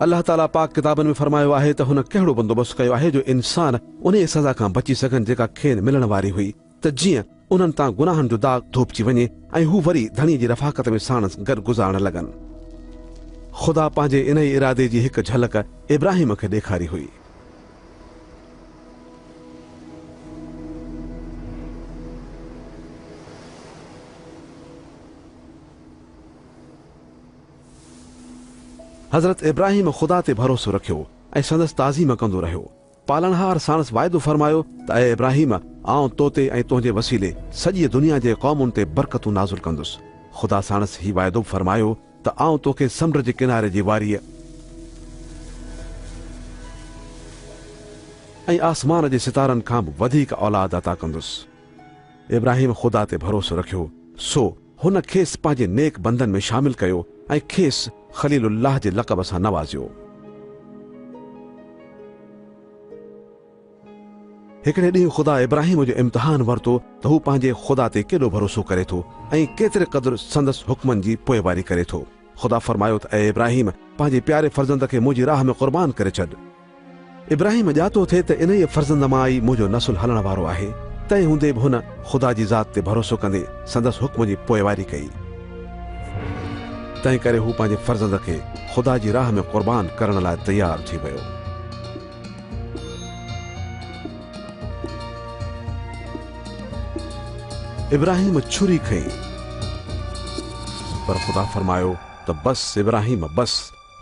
الله تعاليٰ پاڪ ڪتابن ۾ فرمايو آهي ته هن ڪهڙو بندوبست ڪيو آهي جو انسان انهيء سزا کان بچي سگهن جيڪا کين ملڻ واري هئي ته جيئن انهن تان گناهن جو داغ ڌوپجي وڃي ۽ هو وري ڌڻيء جي رفاقت ۾ ساڻس گڏ گذارڻ لڳن. خدا پنهنجي انهيء ارادي جي هڪ جهلڪ ابراهيم کي ڏيکاري هئي. حضرت ابراهيم خدا تي ڀروسو رکيو ۽ سندس تعظيم ڪندو رهيو. پالڻهار ساڻس واعدو فرمايو ته اي ابراهيم! آئون تو تي ۽ تنهنجي وسيلي سڄيء دنيا جي قومن تي برڪتون نازل ڪندس. خدا ساڻس هي واعدو به فرمايو ته آئون توکي سمنڊ جي ڪناري جي واريء ۽ آسمان جي ستارن کان به وڌيڪ اولاد عطا ڪندس. ابراهيم خدا تي ڀروسو رکيو، سو هن کيس پنهنجي نيڪ بندن ۾ شامل ڪيو ۽ کيس خليل الله جي لقب سان نوازيو. هڪڙي ڏينهن خدا ابراهيم جو امتحان ورتو ته هو پنهنجي خدا تي ڪيڏو ڀروسو ڪري ٿو ۽ ڪيتري قدر سندس حڪمن جي پوئواري ڪري ٿو. خدا فرمايو ته اي ابراهيم! پنهنجي پياري فرزند کي منهنجي راهه ۾ قربان ڪري ڇڏ. ابراهيم ڄاتو ٿي ته انهيء فرزند مان ئي منهنجو نسل هلڻ وارو آهي، تنهن هوندي به هن خدا جي ذات تي ڀروسو ڪندي سندس حڪم جي پوئواري ڪئي. تنهنڪري هو پنهنجي فرزند کي خدا جي راهه ۾ قربان ڪرڻ لاء تيار ٿي ويو. ابراهيم ڇري کنئي، پر خدا فرمايو ته بس ابراهيم، بس!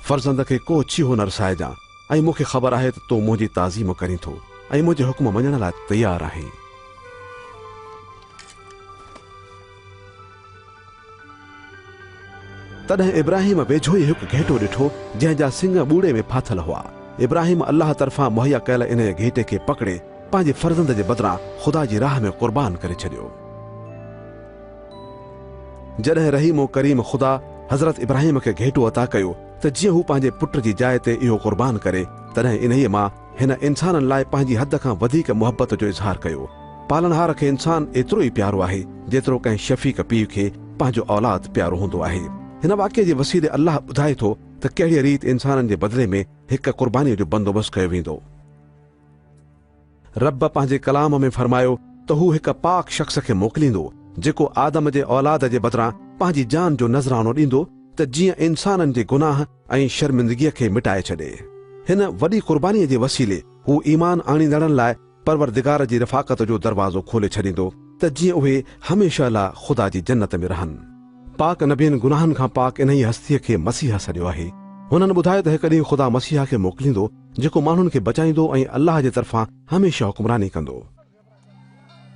فرزند کي ڪو ڇيهو نه رسائجان ۽ مون کي خبر آهي ته تون منهنجي تعظيم ڪرين ٿو ۽ منهنجي حڪم مڃڻ لاء تيار آهين. تڏهن ابراهيم ويجهو ئي هڪ گهيٽو ڏٺو، جنهن جا سڱ ٻوڙي ۾ ڦاٿل هئا. ابراهيم الله طرفان مهيا ڪيل انهيء گهيٽي کي پڪڙي پنهنجي فرزند جي بدران خدا جي راهه ۾ قربان ڪري ڇڏيو. جڏهن رحيم و ڪريم خدا حضرت ابراهيم کي گهيٽو عطا ڪيو ته جيئن هو پنهنجي پٽ جي جاء تي اهو قربان ڪري، تڏهن انهيء مان هن انسانن لاء پنهنجي حد کان وڌيڪ محبت جو اظهار ڪيو. پالڻهار کي انسان ايترو ئي پيارو آهي، جيترو ڪنهن شفيق پيء کي پنهنجو اولاد پيارو هوندو آهي. هن واقعي جي وسيلي الله ٻڌائي ٿو ته ڪهڙيء ريت انسانن جي بدلي ۾ هڪ قربانيء جو بندوبست ڪيو ويندو. رب پنهنجي ڪلام ۾ فرمايو ته هو هڪ پاڪ شخص کي موڪليندو، جيڪو آدم جي اولاد جي بدران پنهنجي جان جو نذرانو ڏيندو ته جيئن انسانن جي گناهه ۽ شرمندگيء کي مٽائي ڇڏي. هن وڏي قربانيء جي وسيلي هو ايمان آڻيندڙن لاء پروردگار جي رفاقت جو دروازو کولي ڇڏيندو ته جيئن اهي هميشه لاء خدا جي جنت ۾ رهن. پاڪ نبين گناهن کان پاڪ انهيء هستيء کي مسيح سڏيو آهي. هنن ٻڌايو ته هڪ ڏينهن خدا مسيح کي موڪليندو جيڪو ماڻهن کي بچائيندو ۽ الله جي طرفان هميشه حڪمراني ڪندو.